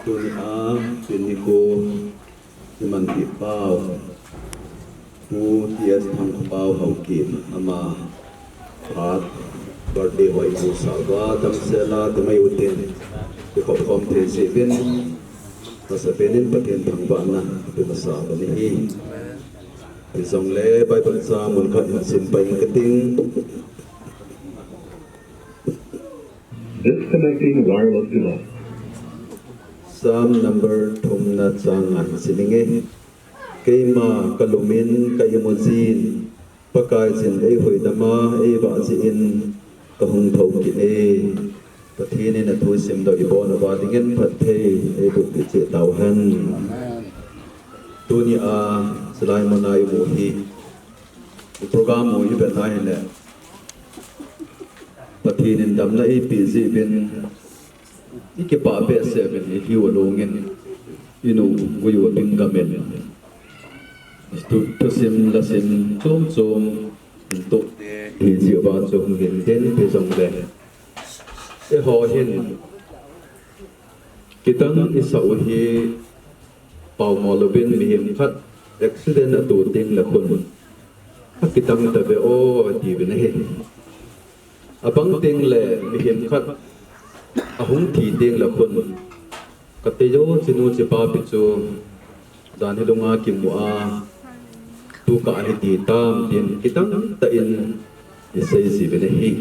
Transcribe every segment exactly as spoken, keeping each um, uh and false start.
Tunia, tuni ko, iman ti pau. Pu T S Thangkhopau Haokip ama phat birthday ho ipusa uva, damsel a ti mai utin, ikhop khom thei jeh uvin, masapen in Pathen thangvahna ipe masa uva ahi. Hijongle Bible chang mun khat hin sim pai inge kating. Disconnecting wireless device. Psalm number thumna chang nga hin sim inge. Keima kalum in ka imu jin, Pakaiyin eihuhdam a, eivah jeh in kahung thou kit e. Pathen in athu simdoh ibon uva dingin phatthei eiboh peh cheh tauhen. Amen. Tunia, chulai muna imu hi, program u ivet na hile, Pathen in damna eipeh jeh uvin, ikipah behseh uvin, ihiu alungin, inu, guyu abing gamin, thu, thusim, lasim, chom chom, intoh, hijeh uva chu hung hin den pi jongle, eiho hin, kidang isah u hi, paomo louvin mihem khat accident ato tengle khun, akidang tave o, atiuvin ahi. Abang tengle mihem khat ahung thi tengle khun, kate jo chinu chipa pi chu, jan hi lunga kimu a, tu kah hi ti tam tin kidang tah in isei jiuvin ahi.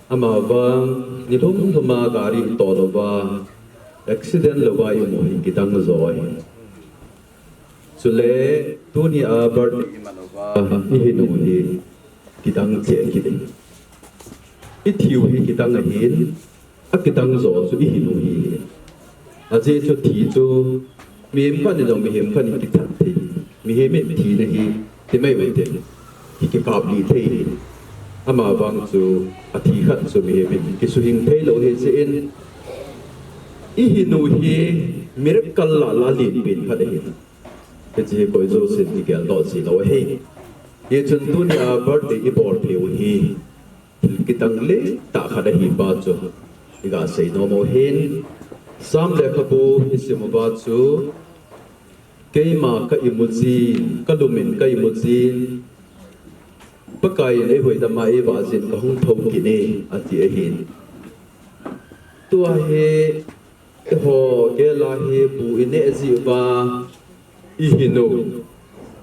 Amavang, nilhum lhum a gari itol uva, accident louva imu hi kidang jo ahi. Chule, tunia birthday iman uva, ihin u hi kidang cheh kit in. Ithiu hi kidang ahin, akidang jo chu ihin u hi. Ajeh chu thi chu, mihem khat in jong mihem khat in kithat thei. Mihem in thina hi, ti mai mai te, hi kikap lih thei hi. Amavang chu, athi khat chu mihem in kisuhing theilou hijeh in, ihin u hi miracle lah lah a lenpen khat ahi. Hiche hi koi jousen kigeldoh jilou ahi. Hichun tunia birthday ibol thei u hi, thil kidang lentah khat ahi pa chu iga sei nom u ahin. Psalm lekhabu isim uva chu, keima ka imu jin, kalum in ka imu jin, Pakaiyin eihuhdam a, eivah jeh in kahung thou kit e, ati ahin. Tua hi, eiho gel a hi bu ineh jeh uva ihin u,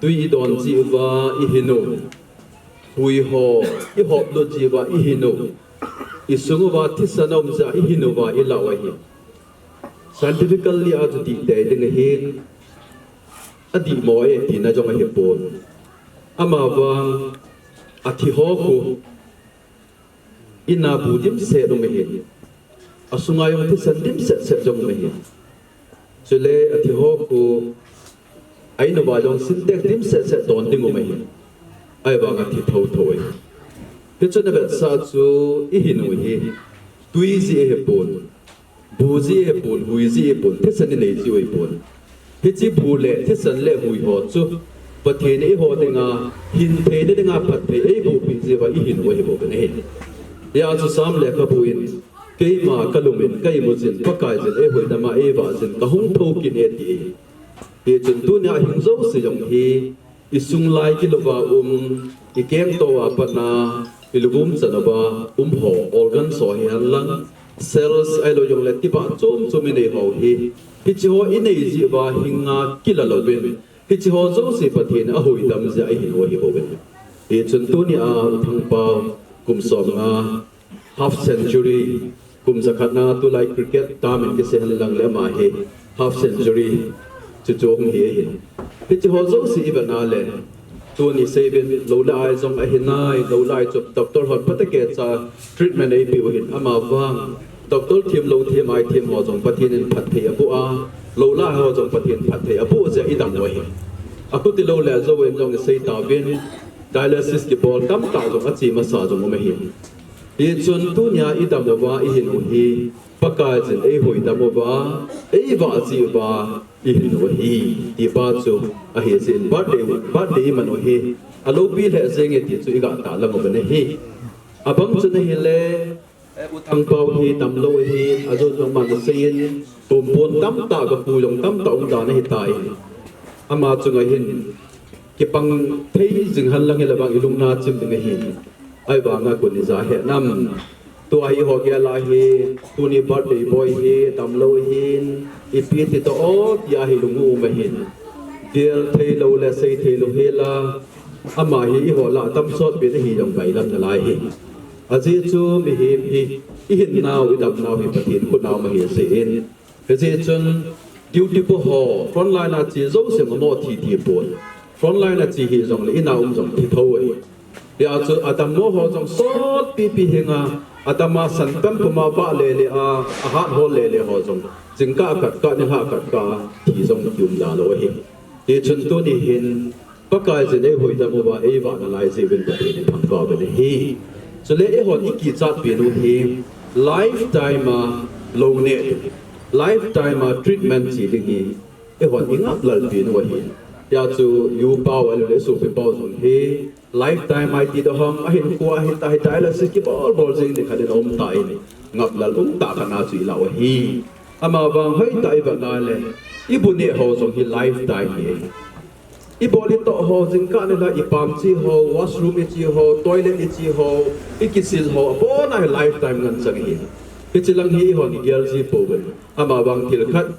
twi idon jeh uva ihin u, hui ho ihop lut jeh uva ihin u, isung uva thisan aum jeh a ihin uva ilah u ahi. Scientifically a chu dih tei ding ahin, adihmo e tina jong ahipon. Amavang, athi ho khu, in a bu dimset um ahin, asunga jong thisan dimset set jong um ahin. Chule athi ho khu, a in uva jong Sintex dimset set don ding um ahin. Ahivang athi thou thou ahi. Hichun avetsah chu ihin u hi, twi jeh ahipon, bu jeh ahipon, hui jeh ahipon, thisan inei jeh u ahipon. Hiche bu le thisan le hui ho chu Pathen in eiho dinga hin theina dinga phatthei eiboh peh jeh uva ihin u ahibouve ahi. Hijeh chun Psalm lekhabu in, keima kalum in ka imu jin, Pakaiyin eihuhdam a, eivah jeh in kahung thou kit e, ati ahi. Hichun tunia hing jouse jong hi, isung lai gil uva um, ikengto a pat a, iluvum chan uva um ho, organs ho hihen lang, cells ahilou jongle tibah chom chom inei ho hi, hiche ho inei jeh uva hinga kila louvin, hiche ho jouse Pathen in ahuhdam jeh a ihin u ahibouve. Hichun tunia U Thangpao kum som nga, half century, kum jakhat na tulai cricket term in kisei hen lang le ama hi half century chuchu hung hi ahin. Hiche ho jouse ivet na le, tuni seivin lou le ai jong ahi nai, lou le ai chu doctor hon phatecha treatment eipeh u ahin, amavang doctor them lou them ai them ho jong Pathen in phatthei aboh a, lou le ai ho jong Pathen in phatthei aboh jeh a idam u ahi. Akhuti lou le ajou in jong isei tauvin, dialysis kibol tamtah jong ache masa jong um ahi. Hichun tunia idam uva ihin u hi, Pakaiyin eihuhdam uva, eivah jeh uva ihin u ahi, ti pa chu ahi jeh in birthday, birthday iman u hi aloupi lheh jenge ti chu iga tahlang uvin ahi. Abang chun ahile, Thangpau hi damlou ahi, ajon jong aman aseiyin, tumpon tamtah kapu jong tamtah um dan ahitai. Ama chunga hin kipang thei jing henlang hileh vang ilungna chim ding ahi. Ahivanga koi in ija hetnam. Tua hi ho gel a hi, tuni birthday boy hi damlou ahin, ipi ti toh o tia hi lungu um ahin. Gel theilou le sei theilou hela, ama hi eiho lah a damsot pen ahi jong bailam nalai hi. Ajeh chu mihem hi, ihinnau, idamnau hi Pathen khut a um ahi jeh in. Hijeh chun duty po ho, frontline a che jouse ngam o thi thi pon. Frontline a che hih jongle ina um jong thi thou ahi. Hijeh chun adammo ho jong sotpipi henga, adama san pem puma vah lele a, ahat hol lele ho jong jingkah khat kah, nilhah khat kah thi jong kium da lou ahi. Hichun tuni hin Pakaiyin eihoidam uva eivah nalai jeh uvin Pathen in thangvah uvin ahi. Chule eihon ikichat penu hi lifetime a lou neh ding, lifetime a treatment che ding hi eihon ingaplal penu ahi. Hijeh chun U pau ahilou le sopi pau jong hi lifetime a iti doh ham, ahinkhoa hita hi dialysis kibol bol jing ding khat in aum tan, ngaplal umtah khat na chu ilah u ahi. Amavang hoitah a ivet nale, ibu neh ho jong hi lifetime ahi. Ibol itoh ho, jingkah nilhah, ipam che ho, washroom iche ho, toilet iche ho, ikisil ho, abona hi lifetime ngen chang ahi. Hiche lang hi eihon igel ji pouvin. Amavang thil khat,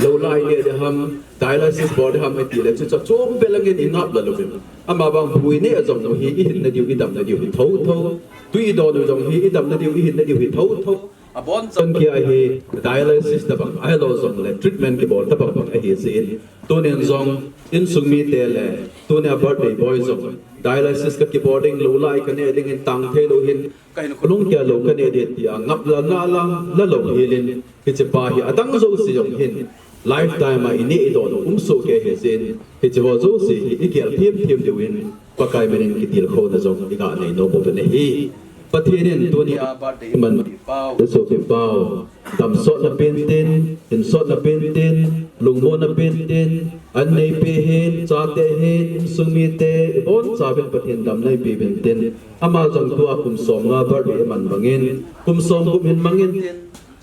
lou lai neh ding ham, dialysis bol ding ham itile, chuche chom velangin ingaplal uvin. Amavang bu ineh jong hi ihinna diu, idamna diu hi thotho. Twi idon u jong hi idamna diu, ihinna diu hi thotho. Abonchan kia hi dialysis tabang ahilou jongle treatment kibol tabang bang ahi jeh in. Tunin jong insung mite le tunia birthday boy jong dialysis kakibol ding, lou lai kaneh dingin tang theilou hin, kahinkho lungkia lou kaneh ding tia ngaplal na lang la lou helin, hichepa hi adang jouse jong hin lifetime a ineh idon u umsoh kei ahi jeh in, hiche ho jouse hi igel thim thim diuvin, Pakai minin kitilkhouna jong iga nei nom uvin ahi. Pathen in tunia birthday imanpi pau, isopi pau, damsotna pentin, hinsotna pentin, lungmonna pentin, an neipe hin, chate hin, insung mite, ibonchauvin Pathen damna ipeuvin tin, ama jong tua kum somnga birthday iman bangin, kum somgup hin mangin tin,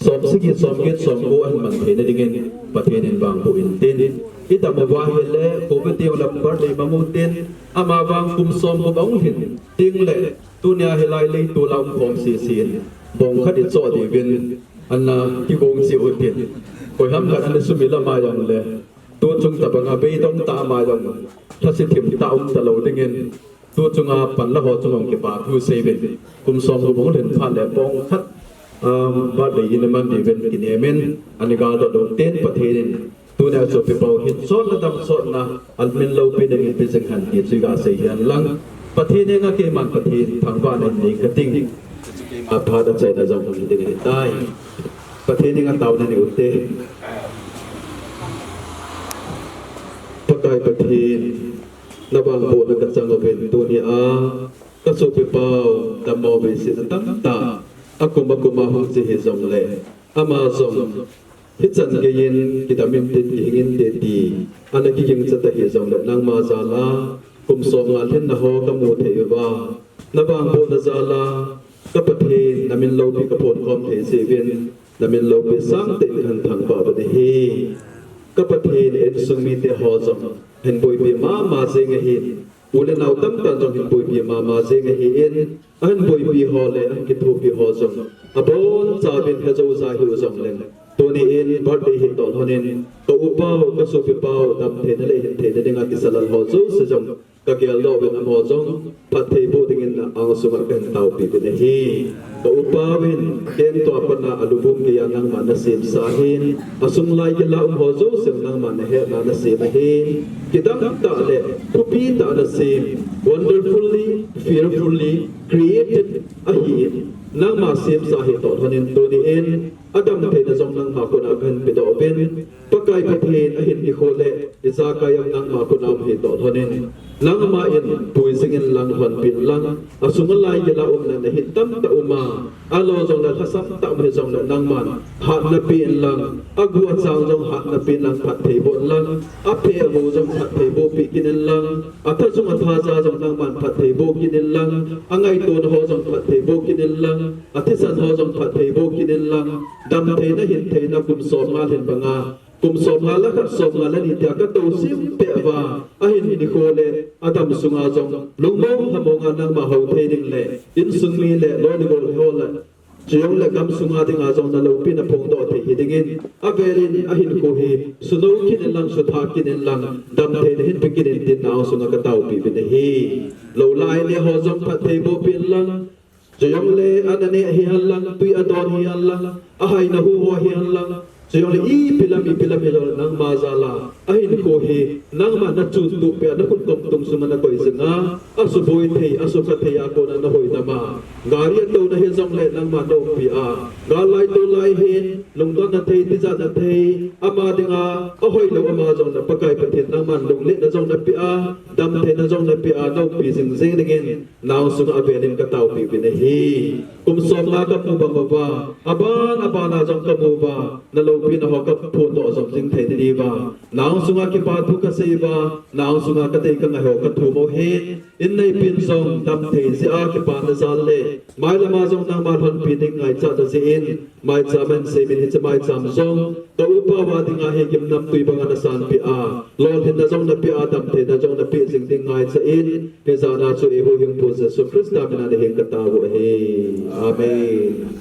somsagi, somget, somko ahin mang theina dingin Pathen in vangboh intin, idam uva ahile, covid teng le birthday mang utin, amavang kum somgup ahung hin tengle, tunia hilai leitol a umkhom sese in, bong khat ichoh diuvin, ana kigong cheh utin, koiham khat ana sumil ama jongle, tuchung tobanga beidong tah ama jong, lhasetthim tah umtalou dingin, tuchunga panla ho chunga kipa thu seiuvin, kum somgup ahung lhin phat le bong khat, um, birthday in aman diuvin kinemin, ana gadoh lou ten Pathen in tunia sopi pau hinsotna damsotna, amin loupi dingin pe jing hen ti chu iga sei hen lang, Pathen henga keiman Pathen thangvahna nei kating. Aphat achaina jong hung ding ahitai. Pathen henga taona nei ute. Pakai Pathen, navangbohna kachang uvin tunia kasopi pau dammo veise tamtah akum akum a hung che hijongle, ama jong hichan geiyin kidam intin, kihing inte ti ana kigingcha ta hijongle, nangma jal a kum somnga lhinna ho kamu thei uva, navangbohna jal a ka Pathen namin loupi kaphonkhom thei jeh uvin, namin loupi sangtah in kahin thangvah uvin ahi. Ka Pathen, insung mite ho jong ahin boipi mama jeng ahin, u le nao tamtah jong ahin boipi mama jeng ahin, ahin boipi ho le ahin kithopi ho jong abonchauvin hejou jai hiu jongleng, tuni in birthday hitoh lhonin ka u pau, kasopi pau damtheina le hintheina dinga kisalal ho jouse jong kageldoh uvin, amaho jong phattheiboh dingin na angsunga kahin taopi uvin ahi. Ka u pauvin, ken tua pat a alubum geiya nangman nasemsa ahin, asunglai gila um ho jouse nangman nahetna nasem ahin, kidang tah le thupi tah nasem, wonderfully, fearfully created ahin, nangma semsa hitoh lhonin tuni in adamtheina jong nangma khut a kahin pedoh uvin, Pakai Pathen, ahin ikho le ijakai jong nangma khut a um hitoh lhonin, Nangma in pui jing inlang, lhonpi inlang, asunga laigel a umna nahin tamtah uma, alo jongle lhasam tah um hijongle nangman hatna pe inlang, agu achang jong hatna pe inlang, phatthei boh inlang, aphe agu jong phatthei boh peh kit inlang, athajung athaja jong nangman phatthei boh kit inlang, angaitona ho jong phatthei boh kit inlang, athisan ho jong phatthei boh kit inlang, damtheina hintheina kum somnga lhin banga, kum somnga le khat, somnga le ni tia katou simpeh uva, ahin nikho le adam sunga jong lungmong lhamonga nangma hou thei ding le, insung mi le loi le gol ho le, chujongle gam sunga dinga jong naloupina phongdoh thei hidingin, avelin ahinkho hi sunou kit inlang, suthah kit inlang, damtheina hinpe kit in tin nang sunga kataopeh uvin ahi. Lou lai le ho jong phatthei boh peh inlang, chujongle ana neh hihen lang, twi adon hihen lang, ahaina hu ho hihen lang, chujongle ipi lam ipi lam hijongle nangma jal a ahinkho hi nangma nachuntup peh a, nakhut komtung sunga nakoi jinga, asuboi thei, asukha thei a kona nahoi dama, gari atouna hijongle nangma naumpi a, gal lai tol lai hin lungdonna thei, tijatna thei, ama dinga ahoilou ama jong na Pakai Pathen nangman lungletna jong napeh a, damtheina jong napeh a, naumpi jing jing dingin nang sunga avelin kataopeh uvin ahi. Kum somnga kamu bang uva, aban aban a jong kamu uva, naloupina ho kaphondoh jom jing thei ding diuva, nang sunga kipa thu kasei uva, nang sunga kadei kangai ho kathum u ahin, inneipin jong damthei jeh a kipana jal le, mailama jong nangma lhonpi ding ngaichatna jeh in, maicham ahin seimin hiche maicham jong ka upa uva dinga hi gimnamtwi banga nasanpeh a, lolhinna jong napeh a, damtheina jong napeh jing ding ngaichan, hijat a chu eihuhhingpu Jesu Christa mina nahin katao u ahi. Amen.